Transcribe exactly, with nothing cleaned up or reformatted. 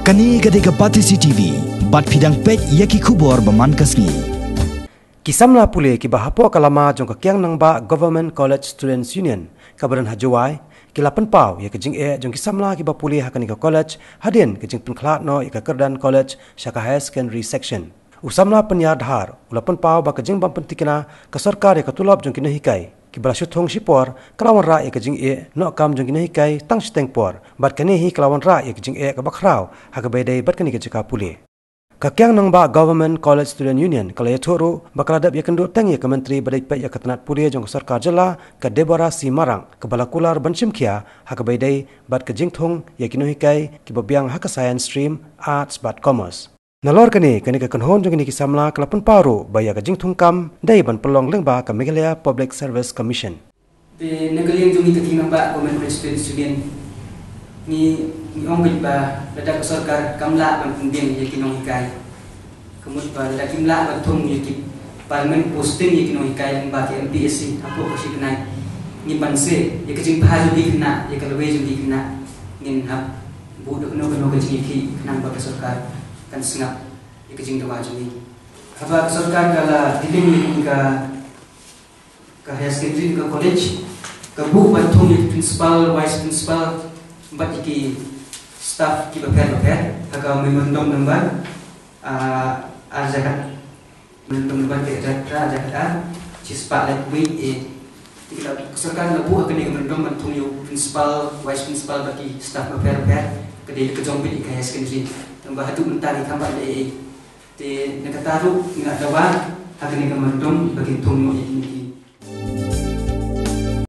Kane ka dei ka Batesi T V, bad phi dang peit ïa ki khubor ba man ka sngi. Ki samla pule kiba hapoh ka lama jong ka Kiang Nangbah Government College Students Union, kaba don ha Jowai, ki la pynpaw ïa ka jingeh jong ki samla kiba pule ha kane ka college hadien ka jingpynkhlad noh ïa ka kyrdan college sha ka Higher Secondary Section. U samla Pynïar Dhar u la pynpaw ba ka jingbym pynthikna ka sorkar ïa ka tulop jong ki nonghikai kiba la shu thung shipor ka la wanrah ïa ka jingeh noh kam jong ki nonghikai tang shiteng por, bad kane hi ka la wanrah ïa ka jingeh kaba khraw ha kaba ïadei bad kane ka jaka pule. Ka Kiang Nangbah Government College Student Union ka la ïathuh ruh ba ka la dep ïakynduh teng ïa ka Myntri ba dei peit ïa ka tnat pule jong ka sorkar jylla, ka Deborah C Marak, kaba la kular ban shim khia ha kaba ïadei bad ka jingthung ïa ki nonghikai kiba biang ha ka Science Stream, Arts bad Commerce. Nalor kane, kane ka kynhun jong kine ki samla ka la pynpaw ruh ba ïa ka jingthung kam dei ban pynlong lyngba ka Meghalaya Public Service Commission. Te na ka liang jong ngi ka Kiang Nangbah Government College Students Union, ngi, ngi ong beit ba lada ka sorkar kam lah ban pynbiang ïa ki nonghikai, ka mut ba lada kim lah ban thung ïa ki permanent posting ïa ki nonghikai lyngba ki M P S C hapoh ka shi bnai, ngin banse ïa ka jingpynhap jong ki khynnah, ïa ka lawei jong ki khynnah, ngin hap buh da kano kano ka jingïakhih khnang ba ka sorkar kan sngap ïa ka jingdawa jong ngi. Haba ka sorkar ka la deepen ïa ka, ka higher secondary, ka college, ka buh ban thung ïa ki principal, vice principal bad ïa ki staff kiba pher bapher ha ka memorandum number, ah, ar hajar, memorandum number phi hajar phra, ar hajar ar, shispah laiphew wei A. Te ka la, ka sorkar la buh ha kane ka memorandum ban thung ïa u principal, vice principal bad ki staff bapher bapher, ka dei ka jong beit ïa ka higher secondary. Tangba haduh mynta ngi kam pat leh ei ei. Te na kata ruh ngi la dawa ha kane ka memorandum ba kin thung noh ïa kine ki